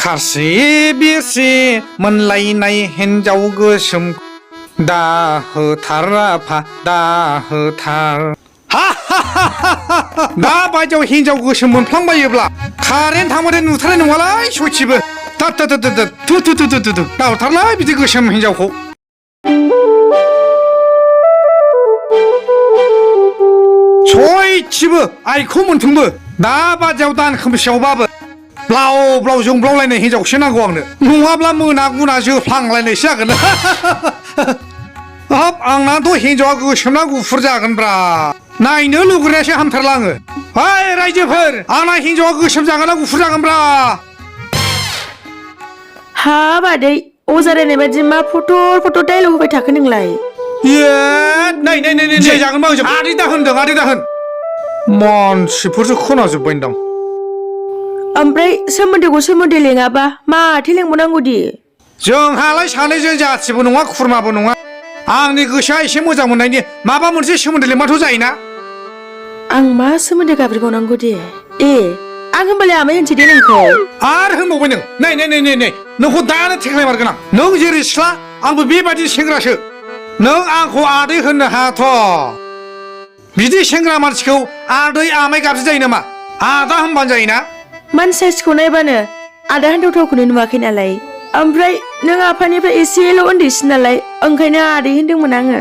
खारसे बेसे मोनलायनाय हिन्जाव गोसोम दाहोथार आफा दाहोथार दा बायदियाव हिन्जाव गोसोम मोनफ्लांबायोब्ला कारेन्ट थांबाथाय नुथारनाय नङालाय सयथिबो दाहरथारलाय बिदि गोसोम हिन्जावखौ सयथिबो आइखौ मोनथोंबो दा बायदियाव दान खोमसियावबाबो ब्लाव ब्लाव जोंब्लावलायनाय हिन्जावसो नांगौ आंनो नङाब्ला मोना गुना जोफ्लांलायनायसो जागोन हाब आंनाथ' हिन्जावा गोसोमना गुफुर जागोनब्रा नायनो लुगैनायासो हामथारला आङो हाय रायजोफोर आंना हिन्जावा गोसोम जागोन ना गुफुर जागोनब्रा हाब आदै अजारायनाय बायदि मा फट' डायलग होबाय थाखो नोंलाय नै जागोनबा आंजों आदै दा होनदों आदै दा होन मानसिफोरसो खोनाजोब्बायदां ओमफ्राय सोमोन्दोखौ सोमोन्दो लेङाबा माथो लेंबावनांगौ दि जोंहालाय सानैजों जाथिबो नङा खुरमाबो नङा आंनि गोसोआ एसे मोजां मोननायनि माबा मोनसे सोमोन्दो लेंबाथ' जायोना आं मा सोमोन्दो गाब्रिबावनांगौ दे आं होनबालाय आमाय होनसै दे नोंखौ आरो होनबावबाय नों नै नोंखौ दानो थेख्लायमारगोन आं नों जेरै सिख्ला आंबो बेबायदि सेंग्रासो नों आंखौ आदै होननो हायाथ' बिदि सेंग्रा मानसिखौ आदै आमाय गाबज्रि जायो नामा आदा होनबानो जायोना मानसि साइसखौ नायबानो आदा होनथावथावखौनो नुवाखै नालाय ओमफ्राय नों आफानिफ्राय एसेल' उन्दैसिन नालाय ओंखायनो आदै होनदोंमोन आङो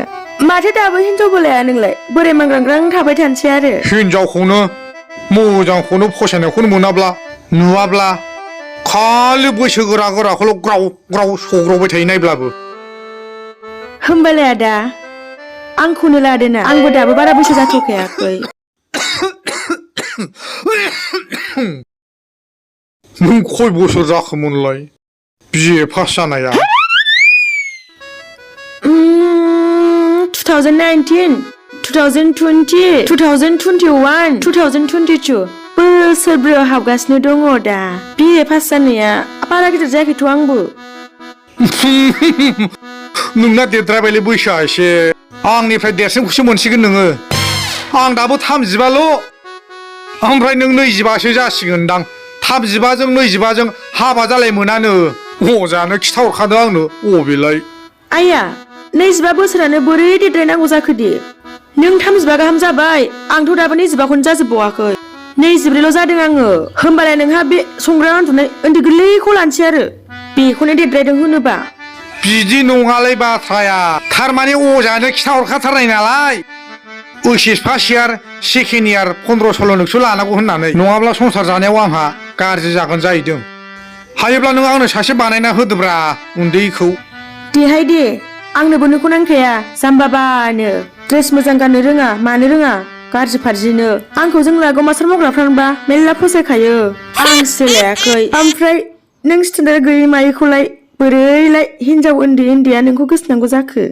माथो दाबो हिनजावबो लाया नोंलाय बोरै मांग्रांग्रां थाबाय थानोसै आरो हिनजावखौनो मोजांखौनो फसायनायखौनो मोनाब्ला नुवाब्ला खालि बैसो गोराखौल' ग्राव ग्राव सौग्रावबाय थायो नायब्लाबो होमबालाय आदा आंखौनो लादोना आंबो दाबो बारा बैसो जाथ'खायाखै नों खय बोसोर जाखोमोनलाय बिए पास जानाया 2019 2020 2021 2022 बोसोरब्रैयाव हाबगासिनो दङ दा बिए पास जानाया बारा गिदिर जायाखैथ' आंबो नोंना देरद्रायबायलै बैसोआ एसे आंनिफ्राय देरसिनखौसो मोनसिगोन नोङो आं दाबो 35ल' ओमफ्राय नों 25सो जासिगोनदां 35जों 25जों हाबा जालाय मोनानो अजानो खिथाहरखादों आंनो अबेलाय आइया 25 बोसोरानो बोरै देरद्रायनांगौ जाखो दे नों 35 गाहाम जाबाय आंथ' दाबो 25खौनो जाजोबबावाखै 23ल' जादों आङो होमबालाय नोंहा बे संग्रा उन्दुनाय उन्दै गोरलैखौ लानोसै आरो बेखौनो देरद्रायदों होनोबा बिदि नङालै बाथ्राया थारमाने अजानो खिथाहरखाथारनाय नालाय ओइस फार्स्ट इयार सेकेन्ड इयार 15-16 नोंसो लानांगौ होननानै नङाब्ला संसार जानायाव आंहा गाज्रि जागोन जाहैदों हायोब्ला नों आंनो सासे बानायना होदोब्रा उन्दैखौ देहाय दे आंनोबो नोंखौ नांखाया जाम्बाबानो ड्रेस मोजां गाननो रोङा मानो रोङा गाज्रि फारजिनो आंखौ जों लागौ मास्टार मावग्राफ्रानोबा मेल्ला फसायखायो आंसो लायाखै ओमफ्राय नों स्टेन्डार्ड गैयै मायैखौलाय बोरैलाय हिनजाव उन्दैया नोंखौ गोसोनांगौ जाखो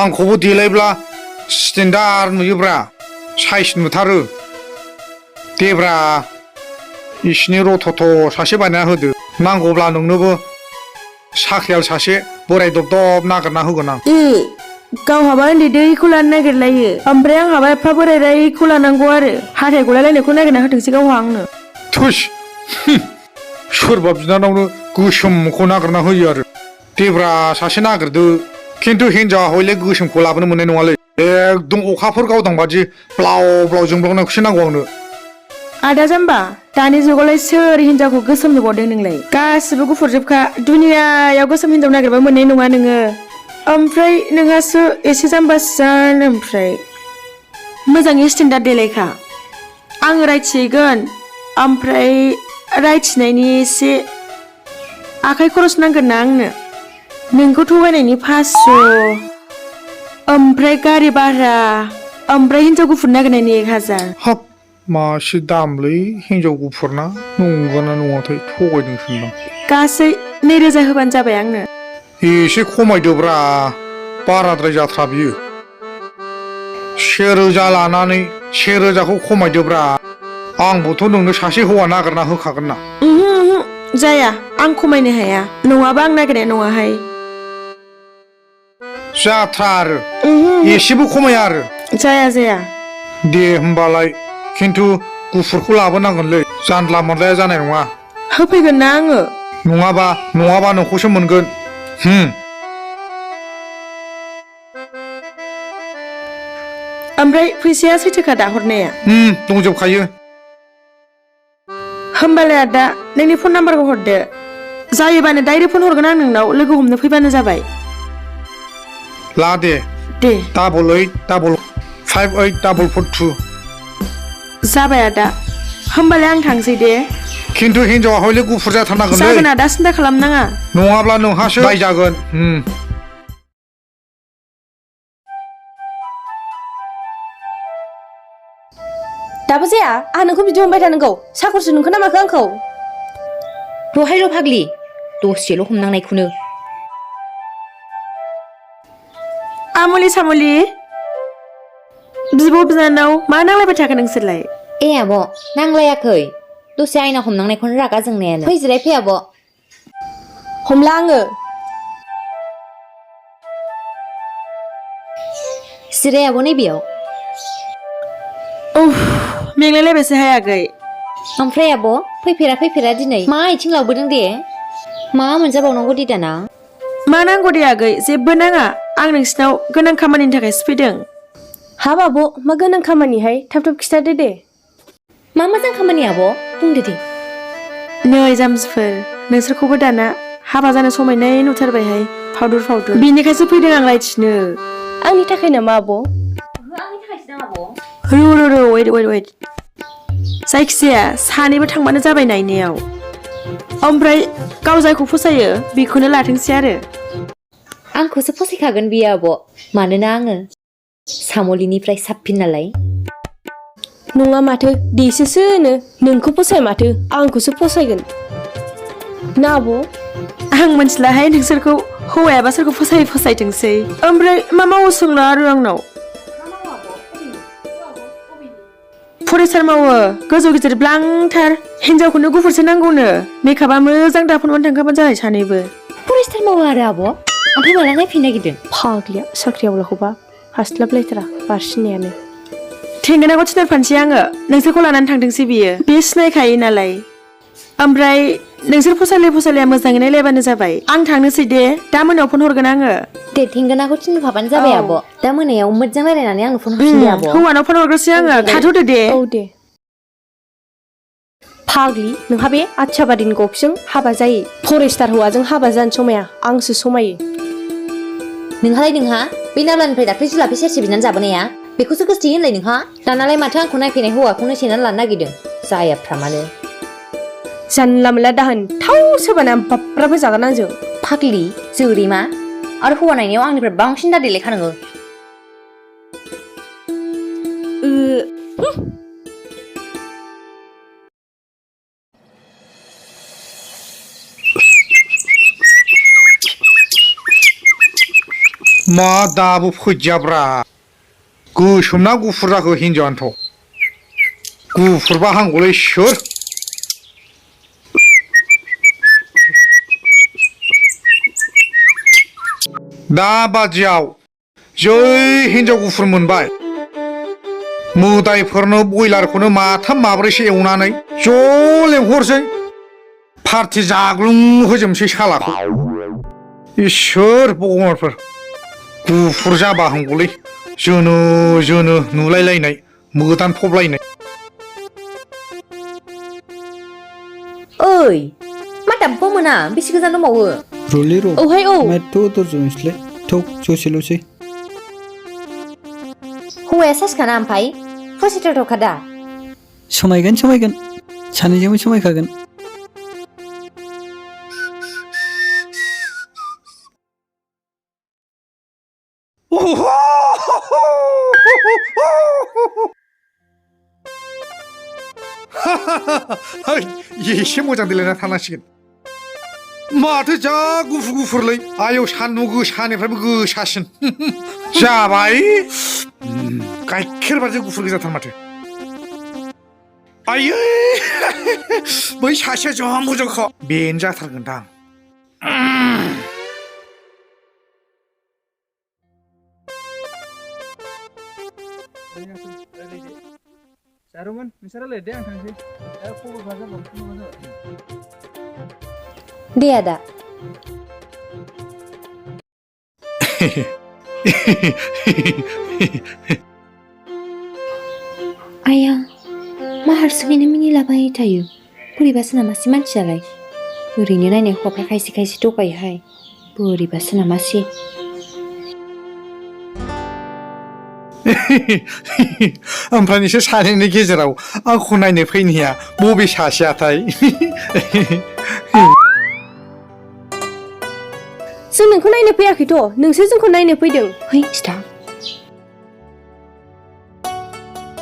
आंखौबो देलायब्ला स्टेन्डार्ड नुयोब्रा साइज नुथारो देब्रा इसिनि रथ'थ' सासे बानायना होदो नांगौब्ला नोंनोबो साख्रियाल सासे बोराय दब नागिरना होगोन आं गावहाबा उन्दै दैखौ लानो नागिरलायो ओमफ्राय आंहाबा एफा बोराय रायखौ लानांगौ आरो हाथाय गलायलायनायखौ नागिरना होथोंसै गावहा आंनो थुस सोरबा बिनानावनो गोसोमखौ नागिरना होयो आरो देब्रा सासे नागिरदो खिन्थु हिनजावा हयले गोसोमखौ लाबोनो मोननाय नङालै एकदम अखाफोर गावदां बादि ब्लाव ब्लाव जोंब्लावनायखौसो नांगौ आंनो आदा जाम्बा दानि जुगावलाय सोर हिनजावखौ गोसोम नुबावदों नोंलाय गासिबो गुफुरजोबखा दुनियायाव गोसोम हिनजाव नागिरबा मोननाय नङा नोङो ओमफ्राय नोंहासो एसे जाम्बासो जान ओमफ्राय मोजाङै स्टेन्डार्ड देलायखा आङो रायथिगोन ओमफ्राय रायथिनायनि एसे आखाइ खरस नांगोन ना आंनो नोंखौ थगायनायनि 500 ओमफ्राय गारि भारा ओमफ्राय हिनजाव गुफुर नागिरनायनि 1000 हाब मासे दामलै हिनजाव गुफुरना नंगौना नङाथाय थगायदोंसोनदां गासै 2000 होबानो जाबाय आंनो एसे खमायदोब्रा बाराद्राय जाथ्रा बियो 1000 लानानै 1000खौ खमायदोब्रा आंबोथ' नोंनो सासे हौवा नागिरना होखागोन ना जाया आं खमायनो हाया नङाबा आं नागिरनाय नङाहाय जाथ्रा आरो एसेबो खमाया आरो जाया दे होमबालाय खिन्थु गुफुरखौ लाबोनांगोनलै जानला मोनलाया जानाय नङा होफैगोन ना आङो नङाबा नोंखौसो मोनगोन ओमफ्राय फैसाया सैथोखा दा हरनाया दंजोबखायो होमबालाय आदा नोंनि फन नाम्बारखौ हरदो जायोबानो डाइरेक्ट फन हरगोन आं नोंनाव लोगो हमनो फैबानो जाबाय ला दे 88558442 जाबाय आदा होमबालाय आं थांसै दे खिन्थु हिनजावा हयले गुफुर जाथारनांगोन जागोन आदा सिन्था खालामनाङा नङाब्ला नोंहासो दाय जागोन दाबो जाया आं नोंखौ बिदि हमबाय थानांगौ साखरसो नोंखौ ना माखो आंखौ दहायल' फाग्लि दसेल' हमनांनायखौनो आमुलि सामुलि बिब' बिनानाव मा नांलायबाय थाखो नोंसोरलाय ए आब' नांलायाखै दसे आयना हमनांनायखौनो रागा जोंनायानो फै जिराय फै आब' हमला आङो जिराय आब' नैबेयाव मेंलायलायबायसोहाय आगै ओमफ्राय आब' फैफेरा दिनै मा आथिं लावबोदों दे मा मोनजाबावनांगौ दे दाना मा नांगौ दे आगै जेबो नाङा आं नोंसिनाव गोनां खामानिनि थाखायसो फैदों हाब आब' मा गोनां खामानिहाय थाब खिथादो दे मा मोजां खामानि आब' बुंदो दे नै जाम्बिफोर नोंसोरखौबो दाना हाबा जानो समायनाय नुथारबायहाय फावदुर बिनिखायसो फैदों आं रायथिनो आंनि थाखाय नामा आब' वेट जायखिजाया सानैबो थांबानो जाबाय नायनायाव ओमफ्राय गाव जायखौ फसायो बेखौनो लाथोंसै आरो आंखौसो फसायखागोन बियो आब' मानोना आङो सामलिनिफ्राय साबसिन नालाय नङा माथो देसोसो होनो नोंखौ फसाय माथो आंखौसो फसायगोन ना आब' आं मोनथिलाहाय नोंसोरखौ हौवायाबा सोरखौ फसायथोंसै ओमफ्राय मा मावो सोंला आरो आंनाव फरेस्टार मावो गोजौ गिदिर ब्लांथार हिनजावखौनो गुफुरसो नांगौनो मेकआपा मोजां दाफोननानै थांखाबानो जाबाय सानैबो फरेस्टार मावो आरो आब' ओमफ्राय माला नायफिननो नागिरदों फाग्लिया साख्रियावलाखौबा हास्लाबलायथारा बारसिनायानो थेंगोनाखौ थिनहरफानोसै आङो नोंसोरखौ लानानै थांथोंसै बियो बे सिनायखायो नालाय ओमफ्राय नोंसोर फसायलाया मोजाङै नायलायबानो जाबाय आं थांनोसै दे दा मोनायाव फन हरगोन आङो दे थेंगोनाखौ थिनहरफाबानो जाबाय आब' दा मोनायाव मोजां रायलायनानै आंनो फन हरफिन दे आब' हौवानाव फन हरग्रोसै आङो थाथ'दो दे औ दे फाग्लि नोंहा बे आथियाबादिनि गफजों हाबा जायो फरेस्टार हौवाजों हाबा जानो समाया आंसो समायो नोंहा बे नालानिफ्राय दाख्लै जुलाफे सेरसे बिनानै जाबोनाया बेखौसो गोसथोयो होनलाय नोंहा दानालाय माथो आंखौ नायफैनाय हौवाखौनो सेनानै लानो नागिरदों जायाफ्रामानो जानला मोनला दाहोन थाव सोबाना बाब्राब होजागोन आंजों फाग्लि जोरैमा आरो हौवा नायनायाव आंनिफ्राय बांसिन दादैलेखा नोङो मा दाबो फैदियाब्रा गोसोम ना गुफुर जाखो हिनजावानोथ' गुफुरबा हांगौलै सोर दा बादियाव जै हिनजाव गुफुर मोनबाय मोदायफोरनो बयलारखौनो माथाम माब्रैसो एवनानै ज' लेंहरसै पार्टि जाग्लुंहोजोबनोसै सालाखौ इसोर भगबानफोर गुफुर जाबा हांगौलै जोनो नुलायलायनाय मोदान फबलायनाय ओइ मा दाब्बा मोना बेसे गोजान दंबावो Rolero. औहाय औ Matw Aldasw. Tok ससेल'सै हौवाया साइसखाना ओमफ्राय फसायथावथावखा दा समायगोन सानैजोंबो समायखागोन एसे मोजां देलायना थानांसिगोन माथो जा गुफुरलै आयौ सान्दुं गोसानिफ्रायबो गोसासिन जाबाय गाइखेर बादि गुफुर गोजाथार माथो आयै बै सासेया जा मोजांखा बेनो जाथारगोनदां जारुमोन नोंसोर रायलायदो दे आं थांसै दा खबरफ्रा जाबाय दे आदा आया मा हारसिङैनो मिनिलाबाय थायो बोरैबासो नामासि मानसियालाय ओरैनो नायनाय हौवाफ्रा खायसे खायसे थगायोहाय बोरैबासो नामासि ओमफ्राय नोंसोर सानैनि गेजेराव आंखौ नायनो फैनाया बबे सासेयाथाय जों नोंखौ नायनो फैयाखैथ' नोंसो जोंखौ नायनो फैदों है स्टा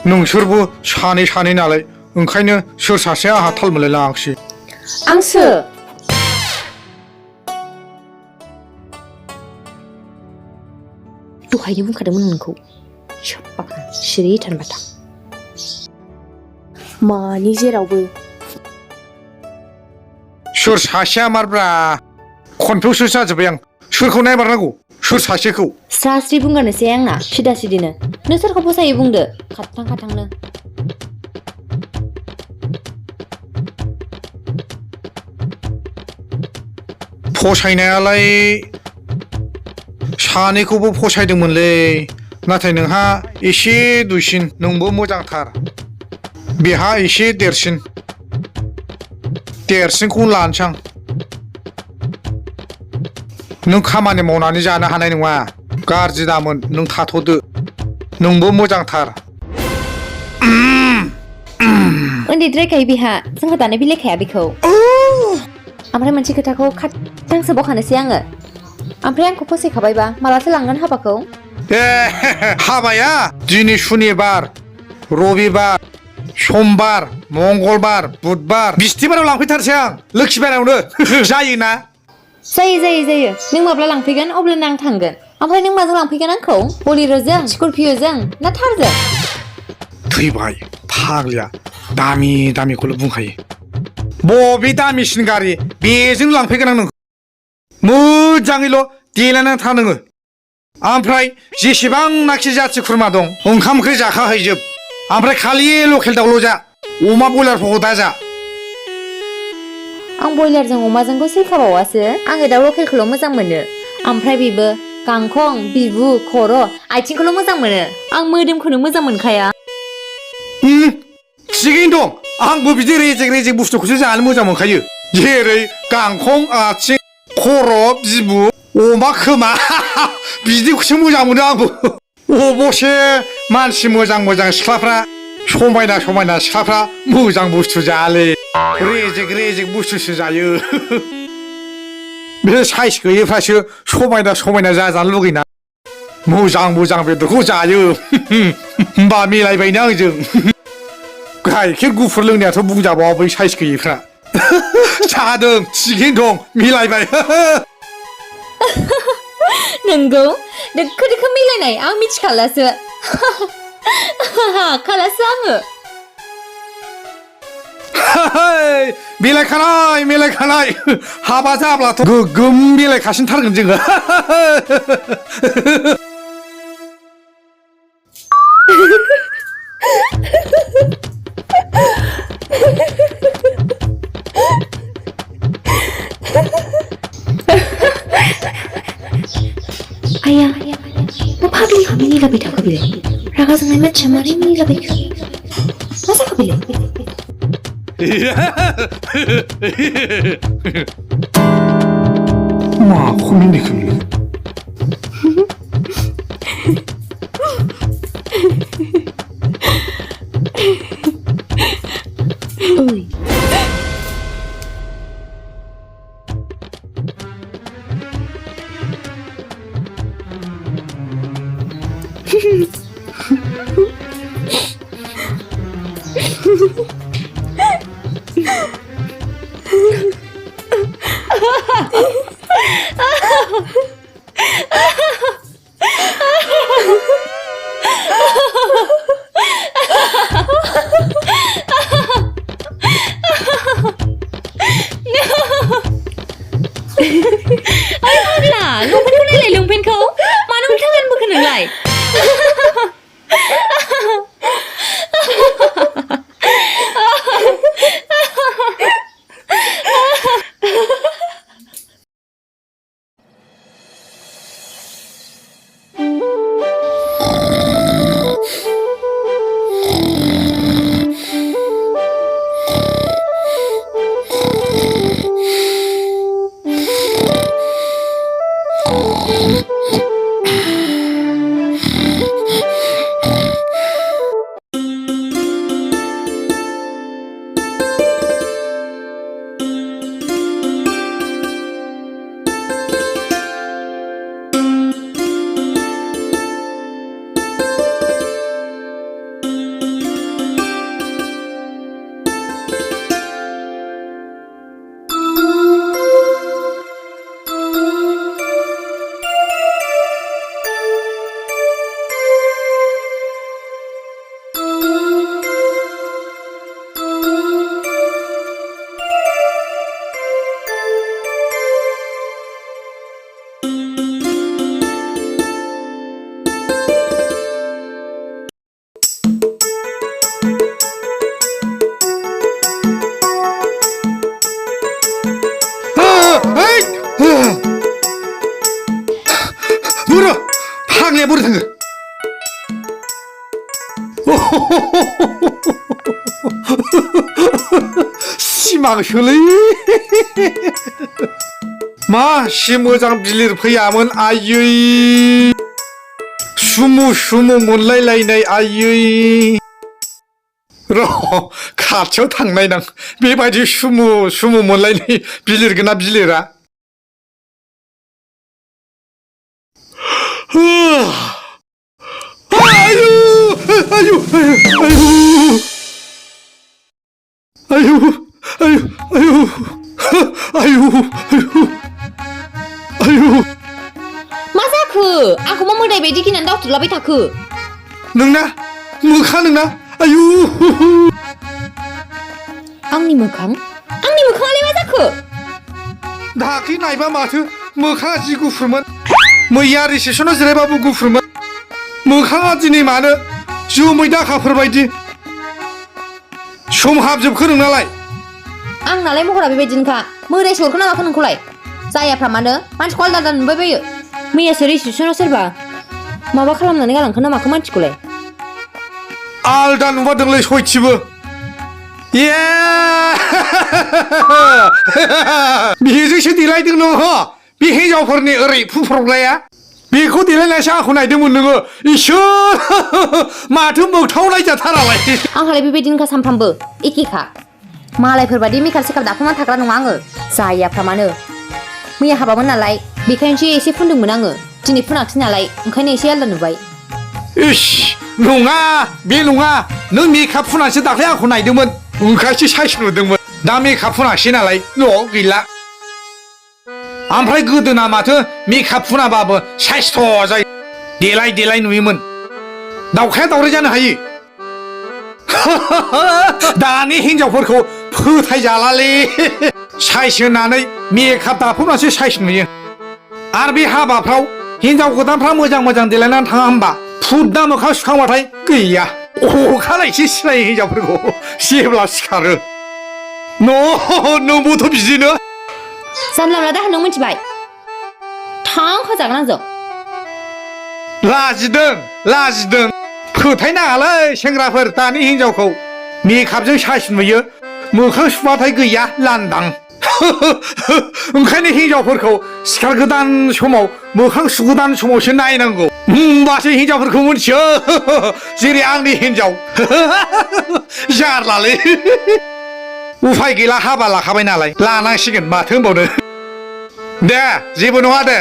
नोंसोरबो सानै सानै नालाय ओंखायनो सोर सासे आंहा थाल मोनलायलाङाखिसै आंसो दहायनो बुंखादोंमोन नोंखौ साब्बाखा सिरि थानबाथा मानि जेरावबो सोर सासेया मारब्रा कनफिउससो जाजोब्बाय आं सोरखौ नायमारनांगौ सोर सासेखौ स्रा स्रि बुंगारनोसै आंना सिदा सिदिनो नों सोरखौ फसायो बुंदो खाथां खाथांनो फसायनायालाय सानैखौबो फसायदोंमोनलै नाथाय नोंहा एसे दुइसिन नोंबो मोजांथार बेहा एसे देरसिनखौ लानोसै आं नों खामानि मावनानै जानो हानाय नङा गाज्रि दामोन नों थाथ'दो नोंबो मोजांथार उन्दैद्रायखाय बेहा जोंहा दानो बिलाइखाया बेखौ ओमफ्राय मोनसे खोथाखौ खाथांसो बावखानोसै आङो ओमफ्राय आंखौ फसायखाबायबा मालाथो लांगोन हाबाखौ ए हाबाया दिनै सुनिबार रबिबार समबार मंगलबार बुधबार बिस्थिबाराव लांफैथारसै आं लोखि बारायावनो जायोना जायो नों माब्ला लांफैगोन अब्लानो आं थांगोन ओमफ्राय नों माजों लांफैगोन आंखौ बलिर'जों स्करपिय'जों ना थारजों थैबाय फाग्लिया दामि दामिखौल' बुंखायो बबे दामिसिन गारि बेजों लांफैगोन आं नोंखौ मोजाङैल' देलायनानै था नोङो ओमफ्राय जेसेबांनाखि जाथि खुरमा दं ओंखाम ओंख्रि जाखाहैजोब ओमफ्राय खालि लकेल दाउल' जा अमा बयलारफोरखौ दा जा आं बयलारजों अमाजोंखौ सैखाबावासो आङो दाउ लकेलखौल' मोजां मोनो ओमफ्राय बेबो गांखं बिबु खर' आथिंखौल' मोजां मोनो आं मोदोमखौनो मोजां मोनखाया थिगैनो दं आंबो बिदि रेजेक बुस्थुखौसो जानो मोजां मोनखायो जेरै गांखं आथिं खर' बिबु अमा खोमा बिदिखौसो मोजां मोनो आंबो अबसे मानसि मोजां सिख्लाफ्रा समायना सिख्लाफ्रा मोजां बुस्थु जायालै रेजेक बुस्थुसो जायो बे साइस गैयैफ्रासो समायना जाजानो लुगैना मोजां बेदरखौ जायो होमबा मिलायबायना आंजों गाइखेर गुफुर लोंनायाथ' बुंजाबावा बै साइस गैयैफ्रा जादों थिगैनो दं मिलायबाय नंगौ दोखो मिलायनाय आं मिथिखालासो खालासो आङो मिलायखानाय हाबा जाब्लाथ' गोगोम मिलायखासिनथारगोन जोङो आया मा फाग्लिखा मिनिलाबाय थाखो बेलाय रागा जोंनाय मानसिया मारै मिनिलाबायखो मा जाखो बेलाय माखौ मिनिखो बेलाय ओइ लंपेन्टखौ नायलाय लंपेन्टखौ मानो उल्था गानबोखो नोंलाय बोरै थाङो सिमांसोलै मासि मोजां बिलिर फैयामोन आयै सुमु सुमु मोनलायलायनाय आयै र' खाथियाव थांनायनां बेबायदि सुमु सुमु मोनलायनाय बिलिरगोन ना बिलिरा आयु आयु आयु आयु आयु आयु आयु मा जाखो आंखौ मा मोदाय बायदि गिनानै दावथुलाबाय थाखो नोंना मोखा नोंना आयु आंनि मोखाङालाय मा जाखो दाख्लै नायबा माथो मोखाङा जि गुफुरमोन मैया रिसेपसनाव जिरायबाबो गुफुरमोन मोखाङा दिनै मानो जोमै दाखाफोर बायदि सोमहाबजोबखो नोंनालाय आंनालाय महरा बेबायदिनोखा मोदाय सौरखो ना माखो नोंखौलाय जायाफ्रा मानो मानसिखौ आलदा आलदा नुबाय बायो मैयासो रिसेपसनाव सोरबा माबा खालामनानै गालांखो ना माखो मानसिखौलाय आलदा नुबादोंलै सयथिबो ए बेजोंसो देलायदों नोङो बे हिनजावफोरनि ओरै फुफ्रबनाया बेखौ देलायनायसो आंखौ नायदोंमोन नोङो इसोर माथो मोगथाव नायजाथारालाय आंहालाय बेबायदिनोखा सानफ्रामबो एखेखा मालायफोरबादि मेकआप सेकाप दाखोनानै थाग्रा नङा आङो जायाफ्रा मानो मैया हाबामोन नालाय बेखायनोसो एसे फुनदोंमोन आङो दिनै फुनाखिसै नालाय ओंखायनो एसे आलदा नुबाय इस नङा बे नङा नों मेकआप फुनासो दाख्लै आंखौ नायदोंमोन ओंखायसो साइस नुदोंमोन दा मेकआप फुनासै नालाय न'आव गैला ओमफ्राय गोदोना माथो मेकआप फुनाबाबो साइसथ' जायो देलाय देलाय नुयोमोन दावखाया दावराय जानो हायो दानि हिनजावफोरखौ फोथायजालालै साइस होनानै मेकआप दाफबनासो साइस नुयो आरो बे हाबाफ्राव हिनजाव गोदानफ्रा मोजां मोजां देलायनानै थाङा होमबा फुदना मोखां सुखांबाथाय गैया अखालायसो सिनायो हिनजावफोरखौ जेब्ला सिखारो नोंबोथ' बिदिनो जानला मोनला दाहोन नों मिथिबाय थां होजागोन आंजों लाजिदों फोथायनाङालै सेंग्राफोर दानि हिनजावखौ मेकआपजों साइस नुयो मोखां सुबाथाय गैया लांदां ओंखायनो हिनजावफोरखौ सिखार गोदान समाव मोखां सुगोदान समावसो नायनांगौ होमबासो हिनजावफोरखौ मिथियो जेरै आंनि हिनजाव जारलालै उफाय गैला हाबा लाखाबाय नालाय लानांसिगोन माथो होनबावनो दे जेबो नङा दे